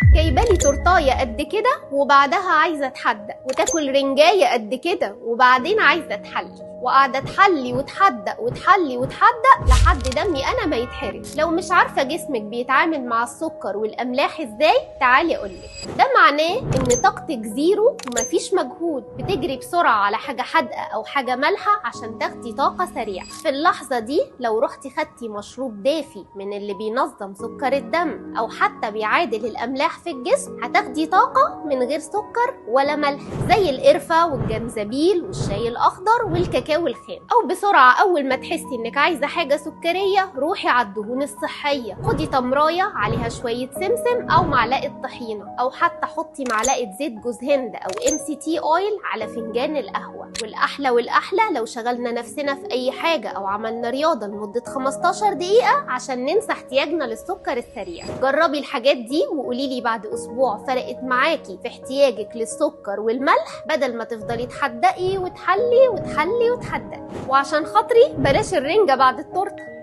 جايبالي تورتايه قد كده وبعدها عايزه تحدق، وتاكل رنجايه قد كده وبعدين عايزه تحلي، وقاعدة تحلي وتحدق وتحلي وتحدق لحد دمي انا ما يتحرق. لو مش عارفه جسمك بيتعامل مع السكر والاملاح ازاي، تعالي اقولك. ده معناه ان طاقتك zero ومفيش مجهود، بتجري بسرعة على حاجة حادقه او حاجة مالحة عشان تاخدي طاقة سريعة. في اللحظة دي لو رحتي خدتي مشروب دافي من اللي بينظم سكر الدم او حتى بيعادل الاملاح في الجسم، هتاخدي طاقة من غير سكر ولا ملح، زي القرفه والجنزبيل والشاي الاخضر والكاكاو الخام. او بسرعة اول ما تحسي انك عايزه حاجة سكريه، روحي على الدهون الصحية، خدي تمرايه عليها شوية سمسم او معلقه طحينه، او حتى حطي معلقه زيت جوز هند او MCT oil على فنجان القهوة. والاحلى والاحلى لو شغلنا نفسنا في اي حاجة او عملنا رياضة لمدة 15 دقيقة عشان ننسى احتياجنا للسكر السريع. جربي الحاجات دي وقولي لي بعد اسبوع فرقت معاكي في احتياجك للسكر والملح، بدل ما تفضلي تحدقي وتحلي وتحلي وتحدقي. وعشان خاطري بلاش الرنجه بعد التورتة.